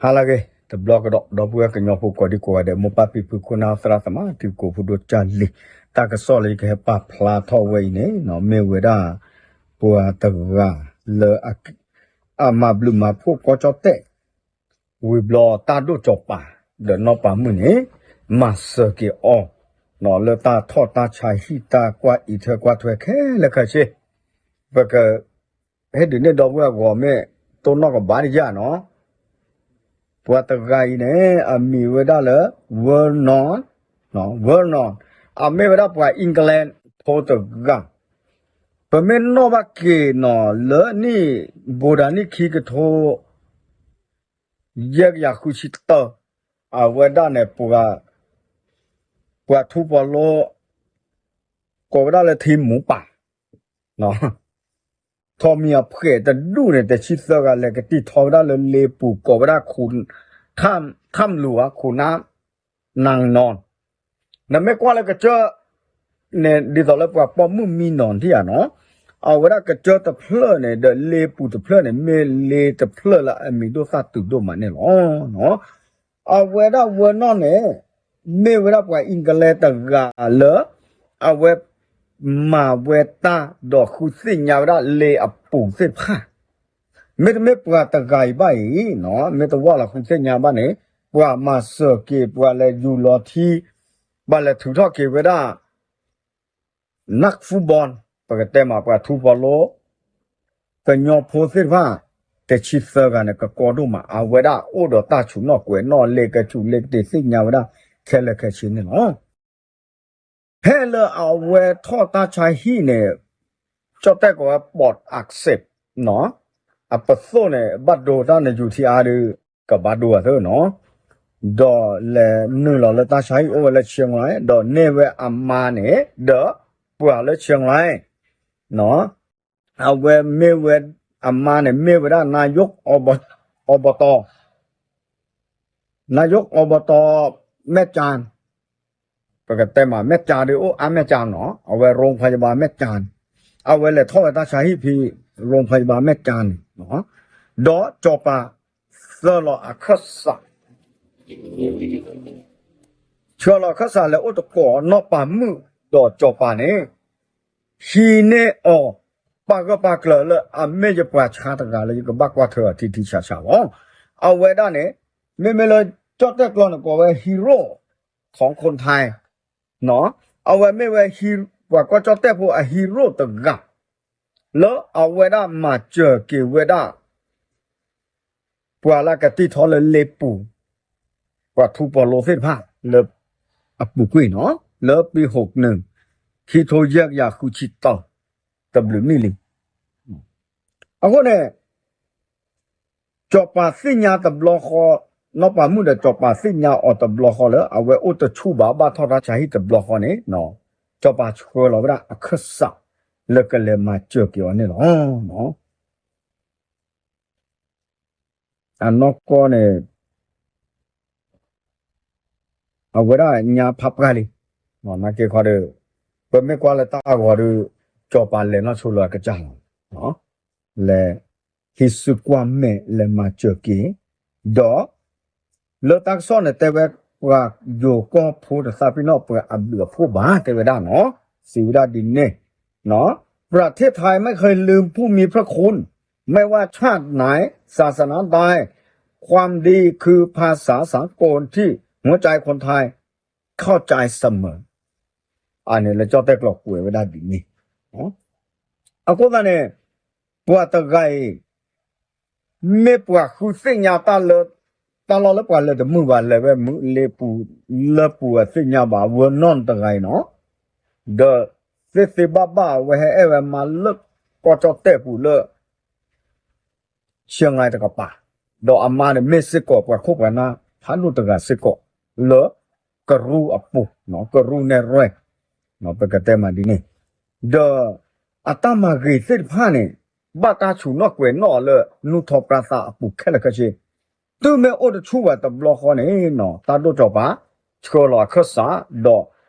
ဟါလၢအဂ့ၤ တဘျီကဒီး ဒီပုၢ်ဝဲၢ်ကညီဖိကိးဒံကိးဂၤဒဲး မိၢ်ပၢ်ဖံဖု ခိၣ်နၢ်သရၣ်သမါ တံၤသကိးဖိဒိၣ်ကၢ်လံၤ တၢ်ကစီၣ်လၢယကဟဲပာ်ဖျါထီၣ်ဝဲအံၤန့ၣ် မ့ၢ်ဝဲဒၣ် ပှၤတဂၤလၢ အမၤဘျုးမၤဖှိၣ်ကီၢ်ကၠီၣ်တဲၣ် ဝံၤဘျီတၢ်ဒိၣ်စီၤပၤ ဒီးနီၢ်ပၤမုၣ်န့ၣ် မၤစၢၤက့ၤအီၤ လၢတၢ်ထီၣ်တၢ်ဆါဟံၣ် တၢ်ကွၢ်အံးထွဲကွၢ်ထွဲခဲလၢာ်ခဲဆ့ ပက ဟ့ၣ်ဒုးန့ၢ်ဒီပုၢ်ဝဲၢ်အဂီၢ် မ့ၢ်တိၢ်နီၣ်ကဘၣ်တယၢ်နီၤ ပှၤတဂၤအံၤန့ၣ် အမံၤဝဲဒၣ်လၢ Vernon Vernon အမ့ၢ်ဝဲဒၣ်ပှၤ England ဖိတဂၤ ပမ့ၢ်နီၣ်ဘၣ်က့ၤနီၤ လၢနံၣ် ဘိးဒၣ်နံၣ်ခံကထိ ယဲၢ်ကယၤဃုဆံတၢ အဝဲဒၣ်န့ၣ် ပှၤထူပီၤလိ ကိးဝဲဒၣ်လၢထံမူပၢ် ထီၣ်မံၤအဖှဲးတဒူၣ်န့ၣ် တဆံသၢဂၤ လဲၤကတံၢ်ထီဝဲဒၣ်လၢလ့ပူၤ ကိးဝဲဒၣ် ထၣ်မလူၤဧါ ခိၣ်နၢ် နၤနီၢ် နမ့ၢ်ကွၢ်လၢကစၢၢ်န့ၣ် ဒ်သိးလၢပှၤပိာ်မုၣ်မံနီၤထံၣ်ဧါနီၤ အဝဲဒၣ်ကစၢၢ်တဖျၢၣ်န့ၣ် ဒီးလ့ပူၤတဖျၢၣ်န့ၣ် မ့ၢ်လ့တဖျၢၣ်လၢအမံၤဒိၣ်သၣ်တုၤဒိၣ်မးန့ၣ်လီၤ. အဝဲဒၣ် Vernon န့ၣ် မ့ၢ်ဝဲဒၣ်ပှၤ England တဂၤလၢ အဝဲ မၤဝဲတၢ်ဒီးဃုသ့ၣ်ညါဝဲဒၣ်လ့အပူၤသ့ၣ်တဖၣ် မ့တမ့ၢ်ပှၤတဂၤအံၤဘၣ်အံၤ မ့ၢ်တဝၢ်လီၤဃုသ့ၣ်ညါဘၣ်န့ၣ် ပှၤမၤစၢၤက့ၤ ပှၤလဲၤယူၤလီၤထံ ပှၤလဲၤထုးထီၣ်က့ၤဝဲဒၣ် နၢ်ဖူဘီ ပကတဲမး ပှၤထူပီၤလိ ကညီဖိသ့ၣ်တဖၣ် တဆံသၢဂၤန့ၣ် ကကီဒိၣ်မး အဝဲဒၣ်အိၣ်ဒီးတၢ်ဆူးနီၣ်ကွဲးနီၣ် လ့ကဆူးလ့ကတ့ၤသ့ၣ်ညါဝဲဒၣ်ခဲလၢာ်ခဲဆ့န့ၣ်လီၤ. ဖဲလၢအဝဲထီၣ်တၢ်ဆါဟံၣ်န့ၣ် ကၠီၣ်တဲၣ်ကိးဝဲ ပီး အစ့း အပသိၣ်န့ၣ် ဘၣ်ဒိတၢ်န့ၣ် ယူၤထံအါဒီး ကဘၣ်ဒိအသၢနီၤ ဒီးလဲၤနုာ်လီၤလၢတၢ်ဆါဟံၣ်အိၣ်ဝဲလၢ ဆံလါ ဒီးန့ၢ်ဝဲအမါန့ၣ် ဒီးပှၤလၢ ဆံလါ အဝဲမ့ၢ်ဝဲ အမါန့ၣ် မ့ၢ်ဝဲဒၣ် နါယိၣ် အီဘတီၢ် နါယိၣ် အီဘတီၢ် မဲၢ်ကၠၢ် ပကတဲမး မဲၢ်ကၠၢ်ဒီးအိၣ်အါ မဲၢ်ကၠၢ်နီၤ အဝဲ ရိဖယဘၣ် မဲၢ်ကၠၢ်န့ၣ် အဝဲလဲၤထီၣ်ဝဲတၢ်ဆါဟံၣ်ဖဲ ရိဖယဘၣ် မဲၢ်ကၠၢ်န့ၣ် ဒီးစီၤပၤ သၢလီၤအခၢၣ်စး ဆှၢလီၤအခၢၣ်စးလဲၤအိၣ်သကိးနီၢ်ပၤမုၣ် ဒီးစီၤပၤန့ၣ် ဟံးန့ၢ်အီၤ ပာ်ဂၢၢ်ပာ်ကျၢၤလၢအမ့ၢ်ယပှၤဆါတဂၤလၢယကဘၣ်ကွၢ်ထွဲအီၤထံထံဆးဆးလီၤ. အဝဲဒၣ်န့ၣ် မ့မ့ၢ်လၢကၠီၣ်တဲၣ်ကျီန့ၣ် ကိးဝဲ hero ของคนไทย အဝဲမ့ၢ်ဝဲ ပှၤကီၢ်ကၠီၣ်တဲၣ်ဖိအ hero တဂၤ လၢအဝဲဒၣ်မၤစၢၤက့ၤဝဲဒၣ် ပှၤလၢကတံၢ်ထီလၢလ့ပူၤ ပှၤထူပီၤလိသ့ၣ်တဖၣ်လၢ အပူၤကွံာ်နီၤ လၢပံဟိးနုာ် ခံထိယဲၢ်ကယၤဃုဆံတၢ တဘျုးနံၣ်လံ. အဃိန့ၣ် စီၤပၤသ့ၣ်ညါတဘျီဃီ နီၢ်ပၤမုၣ်ဒီးစီၤပၤသ့ၣ်ညါအီၤတဘျီဃီလၢ အဝဲအိၣ်တဆူၣ်ဘၣ် ဘၣ်ထီၣ်တၢ်ဆါဟံၣ်တဘျီဃီန့ၣ် စီၤပၤဆှၢလီၤဝဲဒၣ်အခၢၣ်စး လၢကလဲၤမၤစၢၤက့ၤအီၤန့ၣ်လီၤ. အနီၢ်ကီၢ်န့ၣ် အဝဲဒၣ်ညါဖးပှၢ်လံ. နာ်က့ခီဒီး ပမ့ၢ်ကွၢ်လၢတၢ်အဂီၤဒီး စီၤပၤလဲၤနီၢ်ဆိလၢအကစၢ်လီၤ. လဲၤဟံးစုကွၢ်မဲာ် လဲၤမၤစၢၤက့ၤ ဒီး လၢတၢ်ကစီၣ်န့ၣ်တဲဝဲ ပှၤယိၤကီၢ်ဖိတသးပ့ၤနီၣ်ပှၤအဘျုးအဖှိၣ်ဘၣ် တဲဝဲဒၣ်နီၤ. စံးဝဲဒၣ်ဒ်န့ၣ် ประเทศไทยไม่เคยลืมผู้มีพระคุณ ไม่ว่าชาติไหน ศาสนาใด ความดีคือภาษาสากลที่หัวใจคนไทยเข้าใจเสมอ အန့ၣ်လၢကၠီၣ်တဲၣ်ကျီကွဲးဝဲဒၣ်ဒ်န့ၣ် အဃိသတးန့ၣ် ပှၤတဂၤအံၤ မ့ၢ်ပှၤဃုသ့ၣ်ညါတၢ်လၢ တၢ်လီၢ်လၢပှၤလဲၤတမုာ်ဘၣ် လဲၤဝဲမုာ်လ့ပူၤ လၢပူၤအသ့ၣ်ညါဘၣ် ဝဲနီၢ်တဂၤအံၤနီၤ ဒီးသ့သ့ဘၣ်ဘၣ် အဝဲဟဲအဲၣ်ဝဲမါလၢကီၢ်ကၠီၣ်တဲၣ်ပူၤလၢ ရှဲငါတကပၤ, ဒီးအမါန့ၣ်မ့ၢ်စ့ၢ်ကီးပှၤခိၣ်ပှၤနၢ်ဖးဒိၣ်တဂၤစ့ၢ်ကီး လၢကရူၢ်အပူၤ, ကရူၢ်နဲၣ်ရွဲၣ်, ပကတဲမးဒ်န့ၣ်, ဒီးအတၢ်မၤဂ့ၤသ့ၣ်တဖၣ်န့ၣ် ဘၣ်တၢ်ဆူးနီၣ်ကွဲးနီၣ်အီၤလၢ နူၢ်ထီပြသးအပူၤခဲလၢာ်ခဲဆ့, တုၤမ့ၢ်အိၣ်တဆူၣ်ဘၣ်တဘျီဃီန့ၣ် တၢ်ဒိၣ်စီၤပၤ ဆှၢလီၤအခၢၣ်စး ဒီး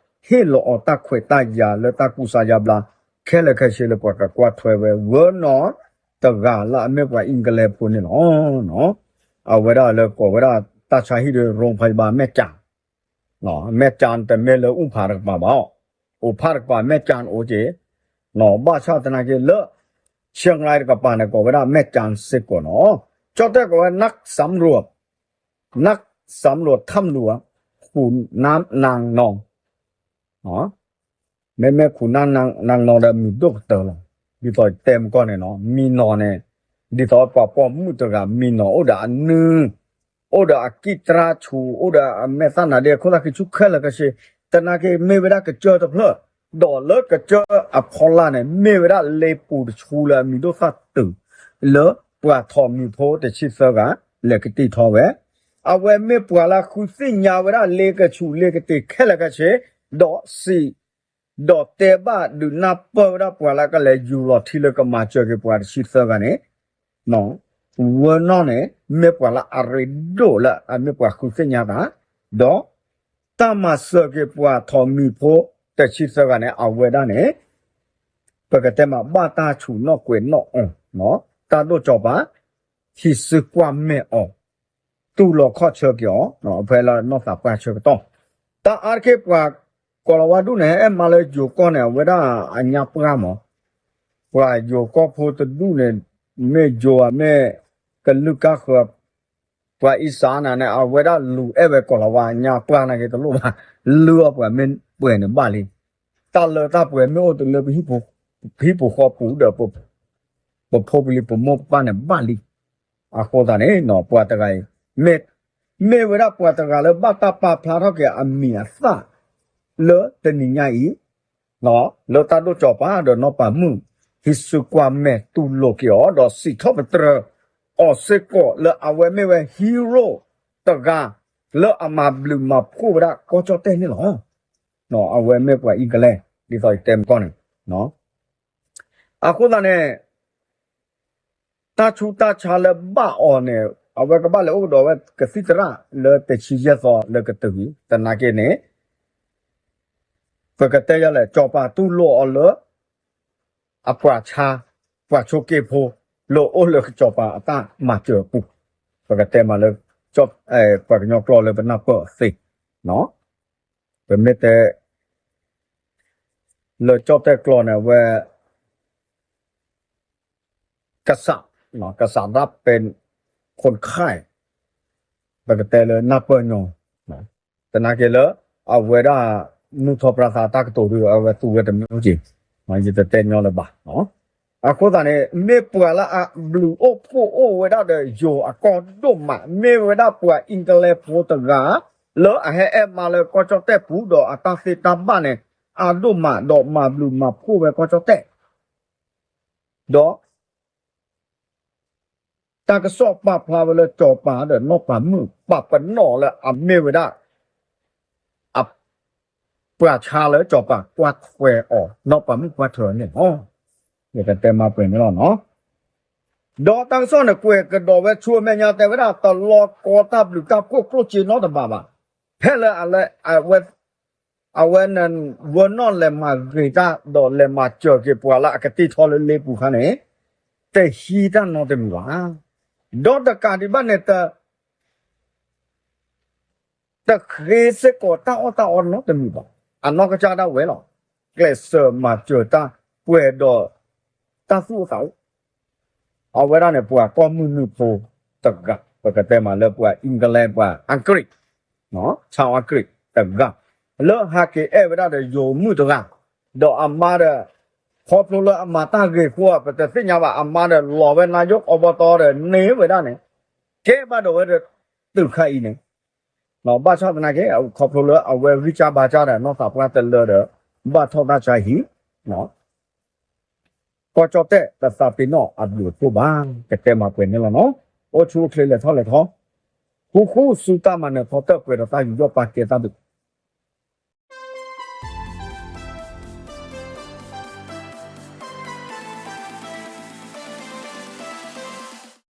ဟ့ၣ်လီၤအီၤတၢ်ခွဲးတၢ်ယာ်လၢတၢ်ကူစါယါဘျါ ခဲလၢာ်ခဲဆ့လၢပှၤကကွၢ်ထွဲဝဲ ဝဲနီၢ် တဂၤလၢအမ့ၢ်ပှၤအ့ကလဲဖိန့ၣ်လီၤ. အဝဲဒၣ်လၢကိးဝဲဒၣ်တၢ်ဆါဟံၣ်ဒီး ရိဖဘါမဲၢ်ကၠၣ်, မဲၢ်ကၠၣ် တမ့ၢ်လၢအူၣ်ဖးတကပၤဘၣ်, အိၣ်ဖးတကပၤ မဲၢ်ကၠၣ်အိၣ်က့ၤ, ဘၣ်ဆၣ်သနာ်က့လၢ ဆံငါတကပၤန့ၣ် ကိးဝဲဒၣ်မဲၢ်ကၠၣ်စ့ၢ်ကီးနီၤ. ကၠီၣ်တဲၣ်ကိးဝဲ နၢ်စၣ်ရူး, နၢ်စၣ်ရူး ထၣ်မလူၤ ခူၣ်နၢ်နၢ်နီၤ မ့မ့ၢ်ခူၣ်နၢ်နၢ်နီၤဒီးမံၤဒိၣ်ကတၢၢ်လီၤ. ဒ်သိးတဲမကီၢ်န့ၣ်နီၤ မံၤနီၤန့ၣ် ဒ်သိးပှၤပိာ်မုၣ်တဂၤ မံၤနီၤအိၣ်ဒီးအနုၢ်, အိၣ်ဒီးအကံၣ်တြါဆူၣ် အိၣ်ဒီးအမဲာ်သၣ်နါဒ့အခိၣ်သၣ်ခံဆူၣ်ခဲလၢာ်ခဲဆ့, သနာ်က့မ့ၢ်ဝဲဒၣ်ကစၢၢ်တဖျၢၣ်, ဒီးလၢကစၢၢ်အဖီလာ်န့ၣ် မ့ၢ်ဝဲဒၣ်လ့ပူၤတဆူလၢအမံၤဒိၣ်သၣ်တုၤ လၢပှၤထိးမံၤဖိတဆံသၢဂၤ လဲၤကတံာ်ထီဝဲ အဝဲမ့ၢ်ပှၤလၢအဃုသ့ၣ်ညါဝဲဒၣ်လ့ကဆူၣ်လ့ကတ့ၤခဲလၢာ်ခဲဆ့, ဒီးစံး, ဒီးတဲဘၣ်ဒုးနၢ်ပၢၢ်ဝဲဒၣ်ပှၤလၢကလဲၤယူၤလီၤထံလၢကမၤစၢၤက့ၤပှၤတဆံသၢဂၤန့ၣ်, ဝဲနီၢ်န့ၣ် မ့ၢ်ပှၤလၢအရ့ဒိၣ်လၢအမ့ၢ်ပှၤဃုသ့ၣ်ညါသး, ဒီး တၢ်မၤစၢၤက့ၤပှၤထိးမံၤဖိတဆံသၢဂၤန့ၣ် အဝဲဒၣ်န့ၣ် ပကတဲမးဘၣ်တၢ်ဆူၣ်နီၣ်ကွဲးနီၣ်အီၤ, တၢ်ဒိၣ်ကၠီၤပၤ ဟံးစုကွၢ်မဲာ်အီၤ, တူၢ်လိာ်ခီၣ်ဆၢက့ၤအီၤ, ဖဲလၢနီၢ်သးပှၢ်ဆၢကတီၢ်, တၢ်အါတက့ၢ်ပှၤကိၤလၤဝါဒူၣ်န့ၣ် ဟဲမၤလၢယိၤကီၢ်န့ၣ် အဝဲဒၣ်အညါပှၢ်မး, ပှၤယိၤကီၢ်ဖိတဒူၣ်န့ၣ် မ့ၢ်ယိၤဧါ မ့ၢ်ကလုၢ်ကါဃၢၤ ပှၤအံၣ်စၢ်နၤန့ၣ် အဝဲဒၣ်လူၤအဲၣ်ဝဲကိၤလၤဝါညါပှၢ်နာ်က့တလိၣ်ဘၣ်, လုၢ်အီၣ်ပှၤမ့ၢ်ပှဲၤန့ၣ်ဘၣ်လံ, တၢ်လၢတၢ်ပှဲၤမ့ၢ်အိၣ်တလၢပဟံၣ်ပူၤဃီပူၤဒီး ပဖိပလံၤပမိၢ်ပပၢ်န့ၣ်ဘၣ်လံ. အဃိသတးန့ၣ် ပှၤတဂၤအံၤ မ့ၢ်, မ့ၢ်ဝဲဒၣ်ပှၤတဂၤလၢဘၣ်တၢ်ပာ်ဖျါထီၣ်က့ၤအမံၤအသၣ် လၢတနံၤညါအံၤ လၢတၢ်ဒိၣ်ကၠီၤပၤဒီးနီၢ်ပၤမုၣ် ဟံးစုကွၢ်မဲာ်တူၢ်လိာ်က့ၤအီၤ ဒီးစံးထီၣ်ပတြၢၤအီၤစ့ၢ်ကီးလၢအဝဲမ့ၢ်ဝဲ hero တဂၤ လၢအမၤဘျုးမၤဖှိၣ်ဝဲဒၣ်ကီၢ်ကၠီၣ်တဲၣ်န့ၣ်လီၤ. အဝဲမ့ၢ်ပှၤအံၣ်ကလဲ, ဒ်သိးယတဲမကီၢ်န့ၣ် အဃိသတးန့ၣ် တၢ်ဆူးတၢ်ဆါလၢဘၣ်အီၤန့ၣ် အဝဲကဘၣ်လဲၤအိၣ်ကဒီးဝဲကသံၣ်သရၣ်လၢတဆံယဲၢ်သီလၢကတုၤ, သနာ်က့န့ၣ် ပကတဲယလဲၣ် ကၠီၤပၤတူၢ်လိာ်အီၤလၢ အပှၤဆါ, ပှၤဆိးက့ဖိ လၢအိၣ်လၢကၠီၤပၤအတၢ်မၤစၢၤအပူၤ, ပကတဲမးလၢ ပှၤကညီကျိာ်လၢပနၢ်ပၢၢ်အီၤသ့, ပမ့ၢ်တဲ လၢကၠီၣ်တဲၣ်ကျိာ်န့ၣ် အဝဲ ကစၢ်, ကစၢ်ဒၣ်ပဲ ခိၣ်ခါ, ပကတဲလၢနၢ်ပၢၢ်ညီ, သနာ်က့လၢ အဝဲဒၣ် နုာ်ထီၣ်ပြသးတၢ်ကတိၤဒီး အဝဲသူဝဲတမ့ၢ်အိၣ်က့ၤ, ယတတဲညီလၢၤဘၣ်. အဃိသတးန့ၣ် မ့ၢ်ပှၤလၢအဘျုးအိၣ်ဖှိၣ်အိၣ်ဝဲဒၣ်ဒီးယိၤအကီၢ်ဒိၣ်မး, မ့ၢ်ဝဲဒၣ်ပှၤအံၣ်ကလဲဖိတဂၤ လၢအဟဲအဲၣ်မါလၢကီၢ်ကၠီၣ်တဲၣ်ပူၤဒီးအတၢ်သ့တၢ်ဘၣ်န့ၣ် အါဒိၣ်မးဒီးမၤဘျုးမၤဖှိၣ်ဝဲကီၢ်ကၠီၣ်တဲၣ်, ဒီး တၢ်ကစီၣ်ပာ်ဖျါဝဲလၢကၠီၤပၤဒီးနီၢ်ပၤမုၣ် ပာ်ပနီၣ်လၢအမ့ၢ်ဝဲဒၣ် အ ပှၤဆါလၢကၠီၤပၤကွၢ်ထွဲအီၤ နီၢ်ပၤမုၣ်ကွၢ်ထွဲအီၤန့ၣ်လီၤ. ယကတဲမးပှဲၤန့ၣ်လီၤနီၤ. ဒီးတၢ်ကစီၣ်န့ၣ် ကွဲးကဒီးဝဲဆူအမဲာ်ညါတဲဝဲဒၣ် တလီၤကီတၢ်ဘျုးတၢ်ဖှိၣ်ကျိၣ်စ့နီတဘ့ၣ်ဘၣ်. ဖဲလၢအဝဲ အဝဲန့ၣ် ဝဲနီၢ်လဲၤမၤဂ့ၤတၢ် ဒီးလဲၤမၤစၢၤက့ၤပှၤလၢအကတံၢ်ထီလၢလ့ပူၤခါန့ၣ် တဟံးတၢ်နီတမံၤဘၣ်. ဒီးတကးဒံးဘၣ်န့ၣ် တ တဃ့စ့ၢ်ကီးတၢ်အီၣ်တၢ်အီနီတမံၤဘၣ်. အနီၢ်ကစၢ်ဒၣ်ဝဲလီၤ. ကျဲးစၢးမၤစၢၤတၢ်ပှဲၤဒီးတၢ်သူၣ်အိၣ်သးအိၣ်. အဝဲဒၣ်န့ၣ် ပှၤကီၢ်မုၢ်နုာ်ဖိတဂၤ, ပကတဲမးလၢပှၤ England ပှၤ အင်္ဂလိပ် ชาวอังกฤษ တဂၤ, လၢဟးက့ၤအဲၣ်ဝဲဒၣ်ဒီးယိၤမုၣ်တဂၤ, ဒီးအမါဒီး ခီဖျိလၢအမၤတၢ်ဂ့ၤအဃိ ပတသ့ၣ်ညါဘၣ်, အမါဒီးလီၤဝဲ นายกอบต ဒီးန့ၢ်ဝဲဒၣ်န့ၣ်, ကဲဘၣ်ဒီးဝဲတုၤခါအံၤန့ၣ်, ဘၣ်ဆၣ်သနာ်က့ ခီဖျိလၢအဝဲဂံၢ်စၢ်ဘါစၢ်ဒီး နီၢ်သးပှၢ်တလၢဒီး ဘၣ်ထီၣ်တၢ်ဆါဟံၣ် ကီၢ်ကၠီၣ်တဲၣ်တသးပ့ၤနီၣ်အဘျုးအဖှိၣ်ဘၣ်, ကတဲမးပှဲၤန့ၣ်လီၤနီၤ. အိၣ်ဆူၣ်အိၣ်ချ့လဲၤထီၣ်လဲၤထီ, ဃူဃူဆူတၢ်မၤနၢၤထီတၢၣ်ပှဲၤဒီးတၢ်ယူးယီၣ်ပာ်ကဲတၢ်ဘျုး